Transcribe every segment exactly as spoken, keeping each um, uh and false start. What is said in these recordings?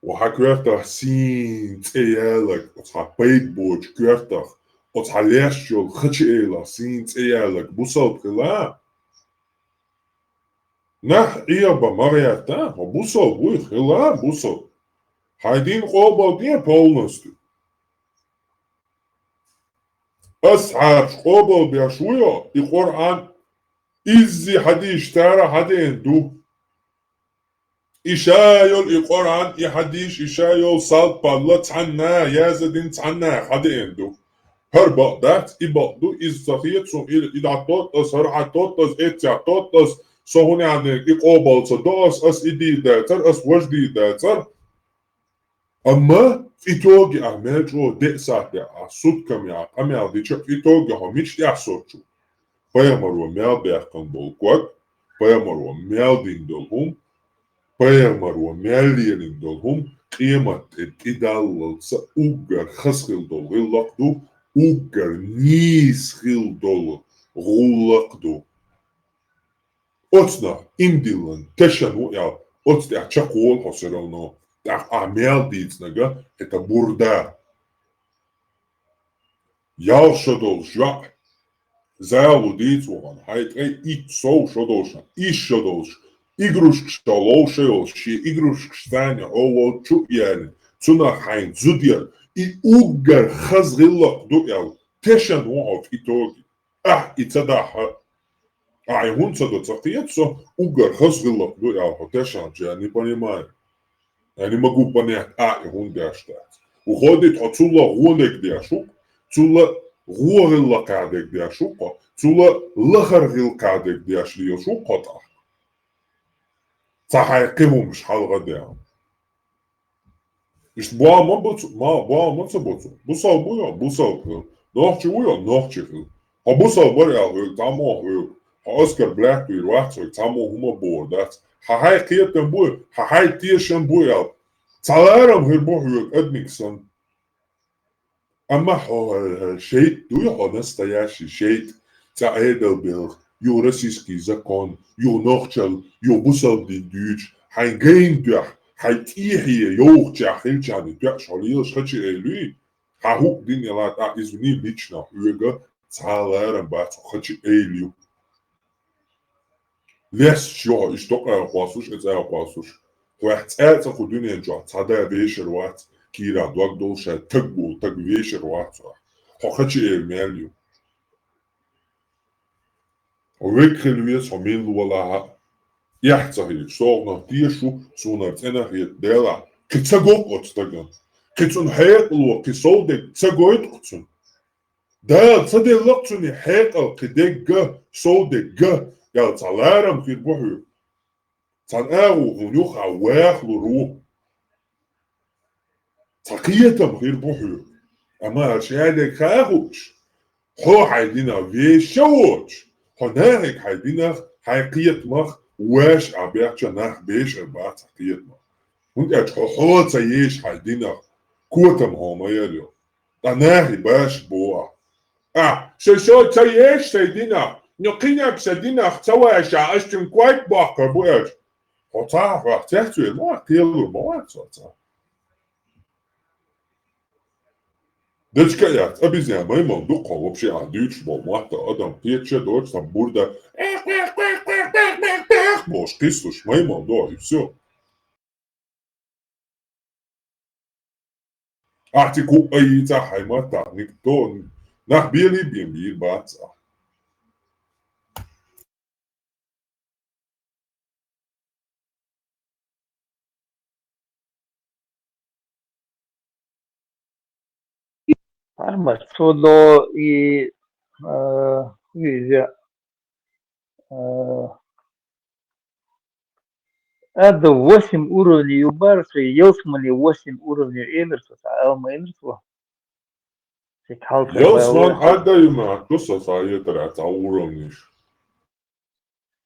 Ва хьа коьртах сийна цӀе ялаг, оцхьа пайда боцу коьртах, оцхьа леш йолу Хачиэйлах сийна цӀе ялаг бусалба хила? Нах Ӏеба ма гӀерта, хьо бусалба вуй, хила бусалба. Хьайн дин къобалде полностью. Асхьабаш къобалбеш вуй, и Къуръан иззи хьадийш цара хьадеана ду. И ша йолу и Къуръан, и хьадийш, и ша йолу салт-палла цхьанна, яза дин цхьанна хьадеана ду. ХӀара бакъ дац, и бакъ ду, иза ца хета суна, и, и дӀатоттаза, хӀара хьатоттаза, эццехь тоттаза, со хӀун аьлла, и къобал ца до ас, ас и дийр дацара, ас важа дийр дацара. Амма в итоге ахь мел чӀогӀа деа сахьтехь ахь суткам яхь къамел дича, в итоге хьо мича тӀехь соцу? Пайхамаро мел баьккхина болу ког, пайхамаро мел дина долу хӀума, пайхамаро мел лелийна долу хӀума, къемат тӀе тӀедаллалца уггар хаза хила долу гӀиллакх ду, уггар нийса хила долу гӀуллакх ду. Оцунах имдиллан тешан ву аьлла, оцу тӀехь чекхволу хьо все равно, тӀаккха ахь мел дийцинарг, это бурда. Ялх шо долуш йоӀ, зал ву дийца вахана, хьайн ткъе итт сов шо долуш, исс шо долуш, игрушкаш ловша йолуш, шен игрушкаш царна хьо волчу а ялина, цунах хьайн зуда яра, и уггар хаза гӀиллакх ду аьлла, тешан ву хьо в итоге. Ахь и ца дахьа. Ахь и хӀунда ца до ца кхета со, уггар хаза гӀиллакх ду аьлла хьо тешан, я не понимаю. Я не могу понять, ахь и хӀунда деш дац. Выходит, хьо цулла гӀо дерг деш ву-кх, цулла гӀо гӀиллакхехь дерг деш ву-кх хьо, цулла лахара гӀиллакхехь дерг деш лелаш ву-кх хьо тӀаккха. Цхьа хьайн кхин хӀумаш хьалха а даьлла. Иштта боху ма буцу, ма, боху ма ца буцу. Бусалба ву йо, бусалба хила. Нохчи ву йо, нохчи хила. Хьо бусалба вара аьлла хьоьга, цхьаммо хьоьга. Хьо оскорблять вийр вац хьоьга, цхьаммо хӀума бохур дац. Хьан хьайн кхетам бу, хьан хьайн тешам бу аьлла. Цхьа ларам хир бу хьоьга, адамиг санна. Амма хьо, э, шайтӀа дуй хьо, настоящий шайтӀа, цкъа Ӏедал белха, юха российский закон, юха нохчалла, юха бусалба дин дуьйцуш, хьайн гайна дуьхьа, хьайн тӀехье йовхачех хилчарна тоьаш хьо лелаш Хачиэйла юй? Хьан хӀуъа дин ялахь, тӀаккха иза вуьний лично хьоьга цхьа а ларам бац, хьо Хачиэйла ю. Лесташ ю хьо, иштта кхоьллуш, эцӀа кхоьллуш. Хьох цкъа а кху дуьнен чохь цхьа да вешар вац, кийрахь дог долуш, шайн таг волу таг вешар вац хьох. Хьо Хачиэйла мел ю. Хьо векал хила веза, хьо милла валахь а. Эхь ца хилча, согӀанах теша ву, суна цӀена хета делахь. Кхин ца го-кх оцу стагана. Кхин цунна хьекъало, кхин сов дерг ца гойту-кх цунна. Дала ца делла-кх цунна хьекъал, кхин дерг а, сов дерг а, аьлла цхьа ларам хир бу хьоьга. Цхьана агӀо хьуна юххехь ваха лур ву. Цхьа кхетам хир бу хьоьга. Амма аша хьан дерг ха а хууш, хьо хьайн динах вешан а воцуш, хьо нахе хьайн динах, хьайн кхетамах ваша а бехча, нах бешар бац хьан кхетамах. ХӀунда аьлча хьо, хьо ца еша хьайн динах, котам хьо ма яра йо. Ткъа нахе башха боху ахь. Ахь, со, со ца еша сайн динах, но кхинниг сан динах ца ваша, ас цуьнан ког боккхур бу аьлча, хьо цхьа а хьох цецвер ма вац, кхелур ма вац хьо цхьа. Дечка а яц, обезьян, майман ду-кх хьо вообще, ахь дуьйцуш болу мотт, адам кхеташ а доцуш, сан бурда, эх, эх, эх, эх, эх, эх, эх, бохуш кхиссуш, майман ду, и всё. Ахьа цига хӀуъа йийцахь хьайн маттахь, никто, нах белий бен бийр бац ахь. Парма, цо до и, э, иза, э, ада восемь уровней ю бара, со ялсмани восемь уровней элира со, ца алма элира со. Цига хьалха Ялсмани бала ада ю ма, ду со ца етара, ца уровниш.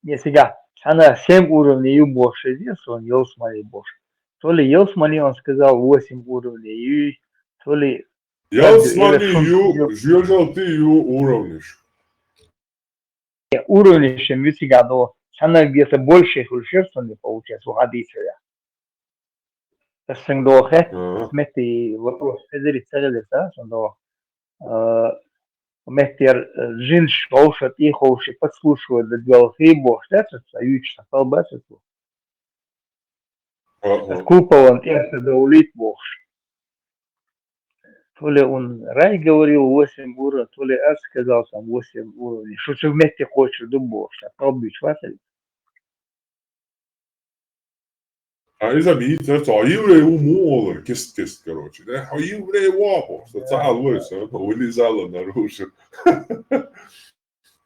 Не, цига, цхьана семь уровней ю бохуш иза, сон ялсмани бохуш. То ли ялсмани, он сказал, восемь уровней ю, то ли Ялсмани ю, жоьжалти ю уровниш. Уровниш ю цига до, цхьана где-то больше хуьлуш яра сон, получается, ву хьадийцар. Ас сен дохе, Ага. Метти вопрос хезири цагалеса, сен дох. А, меттер, э, жинш ховша, ти ховши, подслушивать да дел хи бохш, да, ца, ца, юч, ца, колбаса, ца. Ага. Купован, я, ца, да улит бохш. То ли он рай говорил восемь уровней, то ли ад сказал там восемь уровней. Что ты вместе хочешь, да бохш, а колбич васали. А иза бийца, а еврей уму олар, кест-кест, короче, да? А еврей вапо, что цал вой, что вылезала наружу.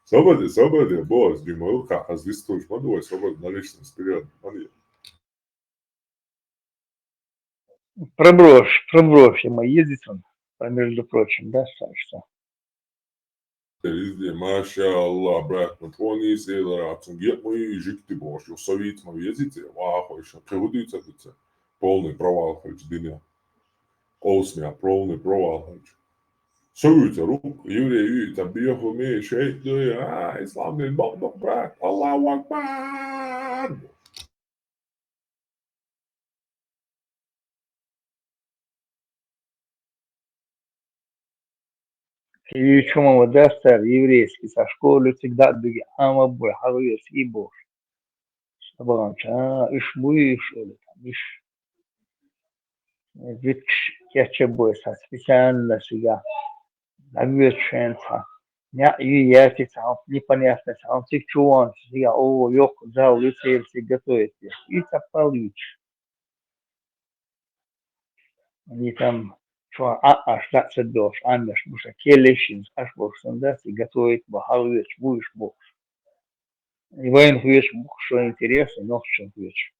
Собаде, собаде, бос, димал, как, а здесь тоже, мадуай, собаде, на личность вперёд, мадуай. Проброш, проброш, ема ездит он, а, между прочим, да, Саша? Изде, машалла, брат, ну, чё не села, а цун гет мой жикти бош, ё совет мой ездите, ва, хой, шо, кего ты цепится? Полный провал, хой, дыня. Осмя, полный провал, хой. Совет, рук, еврей, там, бьёху, ми, шейт, да, а, ислам, не, бак, бак, брат, Аллаху Акбар! Ки чума ва дастар еврейский са школы цигда дуги ама буй, хагы ёс и бош. Сабаган ча, иш буй, иш оле там, иш. Витш кече буй са специально сига. Нагвет шен са. Ня и яти са, непонятно са, он цик чуан сига, о, ёк, зал, лицей, все готовит. И цапал юч. Они там, чё, а, аш, да, ца дош, а, меш, муша келешин, аш, бош, сан, да, си готовит, ба, хал, веч, буш, бош. И вайн, веч, буш, что интересно, ночь, веч.